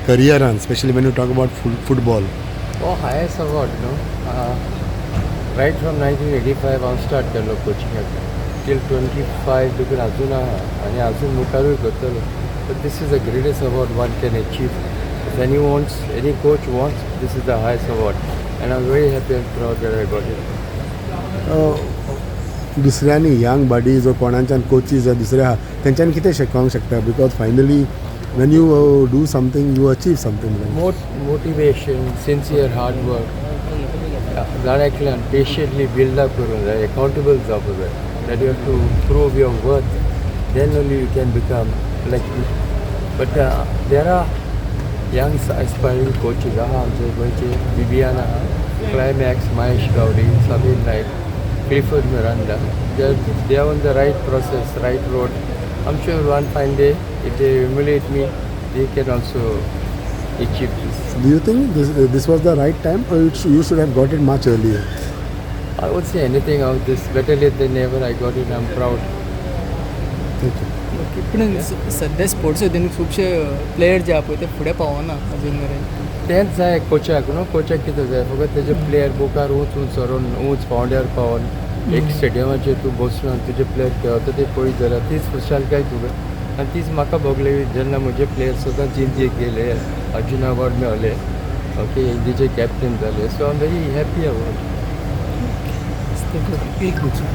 करियरान, specially when you talk about football? हो highest award न्हू. Right from 1985 हांव start केल्लो कोचिंगाक, टील 25 देखून अजून आहा आनी अजून मुखारूय करतलो. But this is the greatest award one can achieve. If any wants, any coach wants, this is the highest award and I am very happy and proud that I got it. दुसऱ्यांनी, young body जो कोणाच्यान coaches जो दुसरे आहा, तेंच्यानी कितें शिकोंक शकता? Because finally when you do something, you achieve something. Motivation, sincere hard work, जाण एकल्यान पेशंटली बिल्ड अप करूंक जाय, अकाउंटेबल जावपाक जाय, that you have to prove your worth, then only you can become like. But there are young aspiring coaches आहा आमचे गोंयचे. बिबियान आहा, climax, Mahesh Gawdi, Sameer Naik, Clifford Miranda. They are on the right process, right road. I'm sure one fine day, if they emulate me, they can also achieve this. Do you think this was the right time or you should have got it much earlier? I would say anything of this. Better late than never. I got it. I'm proud. Thank you. Okay, पूण सद्या sports हितून खुबशे player जे आहा पळय, ते फुडें पावना अजून मेरेन. तेंच जाय कोचाक न्हू. कोचाक कितें जाय, फकत तेजे प्लेयर मुखार ऊंच ऊंच सरोन, ऊंच पावंड्यार पावोन, एक स्टेडियमाचेर तूं बसून आनी तुजे प्लेयर खेळता ते पळयत जाल्यार तीच खुशालकाय तुका आनी तीच म्हाका भोगली, जेन्ना म्हजे प्लेयर सदांच इंडियेक गेले, अर्जुन अवॉर्ड मेवले, ओके, इंडियेचे कॅप्टन जाले. So I am very happy about. एक मिनिट.